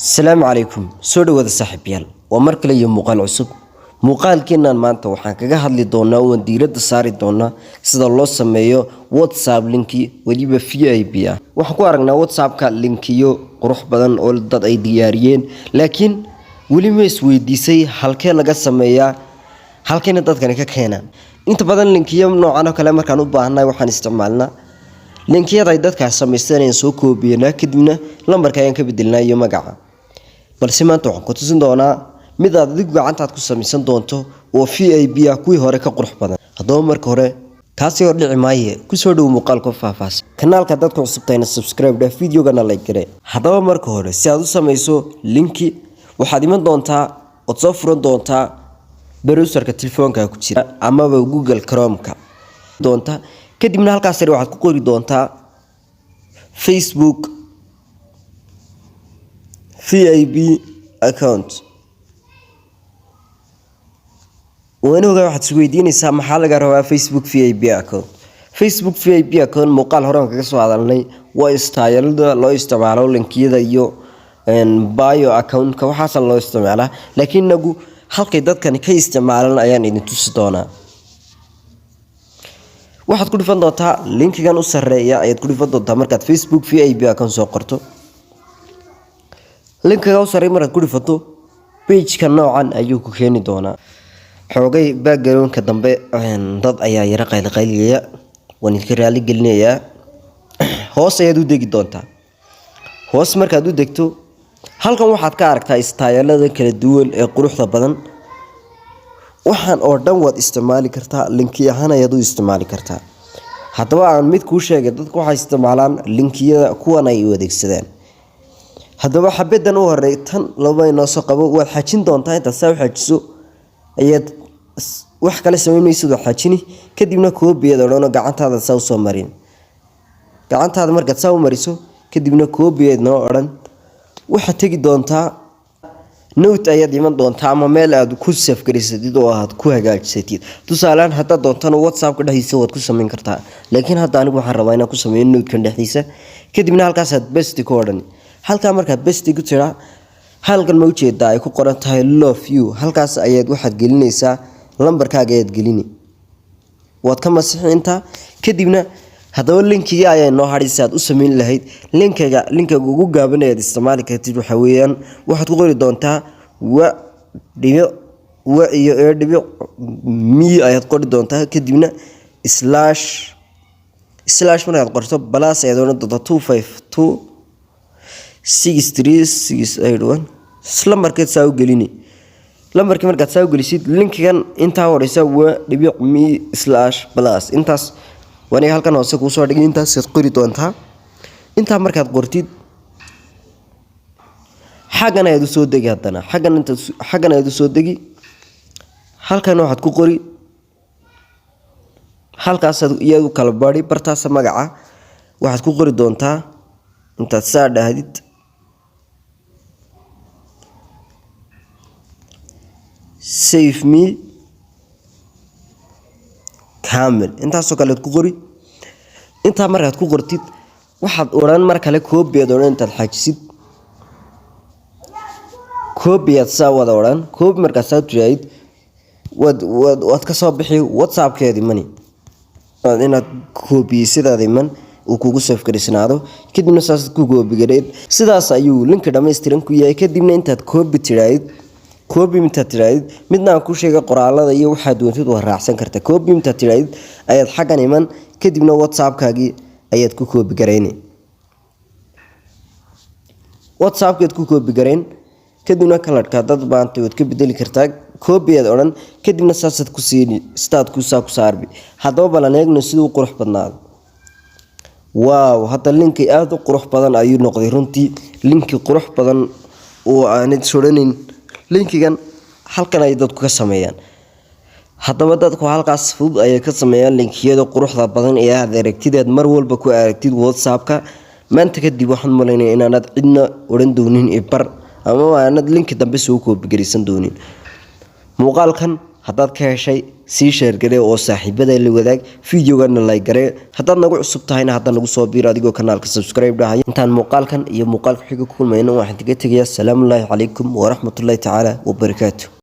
Asalaamu calaykum, soo dhawaada saaxiibayaal. Waa mar kale iyo muuqaal cusub. Muuqaalkeennan maanta waxaan kaga hadli doonaa oon diiradda saari doonaa sida loo sameeyo WhatsApp linki, weliba VIP ah. Waxaan ku aragnaa WhatsAppka linkiyo qurux badan oo dad ay diyaariyeen, laakiin weli ma isweydiisay halkee laga sameeyaa, halkeena dadkani ka keenaan? Inta badan linkiyo noocan oo kale markaan u baahannahay, waxaan isticmaalnaa linkiyada ay dadkaas samaysteen, ayaan soo koobiyanaa, kadibna lambarka ayaan ka bedelnaa iyo magaca. Balse maanta waxaan ku tusin doonaa mid aad adigu gacantaad ku samaysan doonto oo VIP ah, kuwii hore ka qurux badan. Haddaba marka hore kaasi hor dhici maaye, kusoo dhow muuqaalka faahfaahsan. Kanaalka dadku cusubtayna subscribe dheh, videogana like garee. Haddaba marka hore, si aad u samayso linki, waxaad iman doontaa ood soo furan doontaa browserka telefoonka ku jira amaba Google Chrome-ka doonta. Kadibna halkaas sare waxaad ku qori doontaa Facebook VIP account. Wanoga waxaad isweydiinaysaa, maxaa laga rabaa Facebook VIP account? Facebook VIP account muuqaal hore aan kaga soo hadalnay. Waa istaayalada loo isticmaalo linkiyada iyo bio accountka, waxaasa loo isticmaalaa, laakiin inagu halkay dadkani ka isticmaalaan ayaan idin tusi doonaa. Waxaad ku dhufan doontaa linkigan u sareeya ayaad ku dhufan doontaa markaad Facebook VIP account soo qorto. Linkiga u sarreeya markaad ku dhufato, pageka noocan ayuu ku keeni doonaa. Xoogay backgroundka dambe dad ayaa yaro qayliqayliyaya, waan idinka raali gelinayaa. Hoos ayaad u degi doontaa. Hoos markaad u degto, halkan waxaad ka aragtaa istaayalada kala duwan ee quruxda badan. Waxaan oo dhan waad isticmaali kartaa, linki ahaan ayaad u isticmaali kartaa. Haddaba aan mid kuu sheegay: dadku waxay isticmaalaan linkiyada kuwan ay u adeegsadaan. Haddaba xabadan u horey, tan laba inoo soo qabo, waad xajin doontaa. Intaad saa u xajiso ayaad wax kale samayn maysid, waad xajini, kadibna koobiyaad odhanoo gacantaada saa usoo marin. Gacantaada markaad saa u mariso, kadibna koobiyaad noo odhan. Waxaad tegi doontaa note ayaad iman doontaa ama meel aad ku save garisatid oo aad ku hagaajisatid. Tusaalehaan, haddaad doontana WhatsAppka dhexdiisa waad ku samayn kartaa, laakiin hadda anigu waxaan rabaa inaan ku sameeyo notekan dhexdiisa. Kadibna halkaasaad paste ku odhan. Halkaa markaad paste ku tiraa, halkan ma ujeedaa ay ku qoran tahay "love you"? Halkaas ayaad waxaad gelinaysaa lambarkaaga ayaad gelini, waad ka masixi intaa. Kadibna haddaba linkiga ayaa noo hadhay. Si aad u sameyn lahayd linkiga, linkiga ugu gaaban ayaad isticmaali kartid waxaa weeyaan, waxaad ku qori doontaa wa dhibic wa iyo e dhibic mi ayaad qori doontaa. Kadibna slash slash markaad qorto, plus ayaad odhan doontaa 25263681. Lambarkeed saa u gelini. Lambarkii markaad saa u gelisid, linkigan intaa horeysa, wa dhibic mi slash plus, intaas waniga halkan hoose kuusoo dhigay, intaasaad qori doontaa. Intaa markaad qortid, xaggan ayaad usoo degi. Haddana xaggan intaad xaggan ayaad usoo degi. Halkan waxaad ku qori, halkaasaad iyaad u kala baadi bartaasa. Magaca waxaad ku qori doontaa, intaad saa dhahdid, "save me camel", intaasoo kalead ku qori. Intaa markaad ku qortid, waxaad odhan mar kale koobiyaad odhan. Intaad xajisid, koobiyaad saa wada odhan. Koobi markaad saa tiraahid, waad ka soo bixi WhatsAppkeedi mani inaad koobiyey sidaada iman uu kugu save garisnaado. Kadibna saasaad ku koobi gareed. Sidaas ayuu linka dhammaystiran ku yahay. Kadibna intaad koobi tiraahid, koobi intaad tirahdid, midna aan ku sheegay, qoraalada iyo waxaad doontid waa raacsan karta. Koobi intaad tirahdid ayaad xaggan iman, kadibna WhatsAppkaagii ayaad ku koobi garayni. WhatsAppkaad ku koobi garayn, kadibna colorka dad baantay waad ka bedeli kartaa. Koobiyaad odhan, kadibna saasaad ku siini, sidaad ku saa ku saarbi. Haddaba balan eegno siduu u qurux badnaado. Wow, hadda linki aada u qurux badan ayuu noqday. Runtii linki qurux badan oo aanad sodhanin linkigan halkan ay dadku ka sameeyaan. Haddaba dadku halkaas fudud ayay ka sameeyaan linkiyada quruxda badan ee aad aragtideed mar walba ku aragtid WhatsAppka. Maanta kadib waxaan malaynaya inaanad cidna odhan doonin ibar ama aanad linki dambe soo koobigarisan doonin muuqaalkan. Haddaad ka heshay, sii share garee oo saaxiibada la wadaag. Videogana like garee. Haddaad nagu cusub tahayna, hadda nagu soo biiro adigoo kanaalka subscribe dhahaya. Intaan muuqaalkan iyo muuqaalka xiga ku kulmayno, waxaan kaga tegayaa salaamullaahi calaykum waraxmatullaahi tacaala wabarakaatu.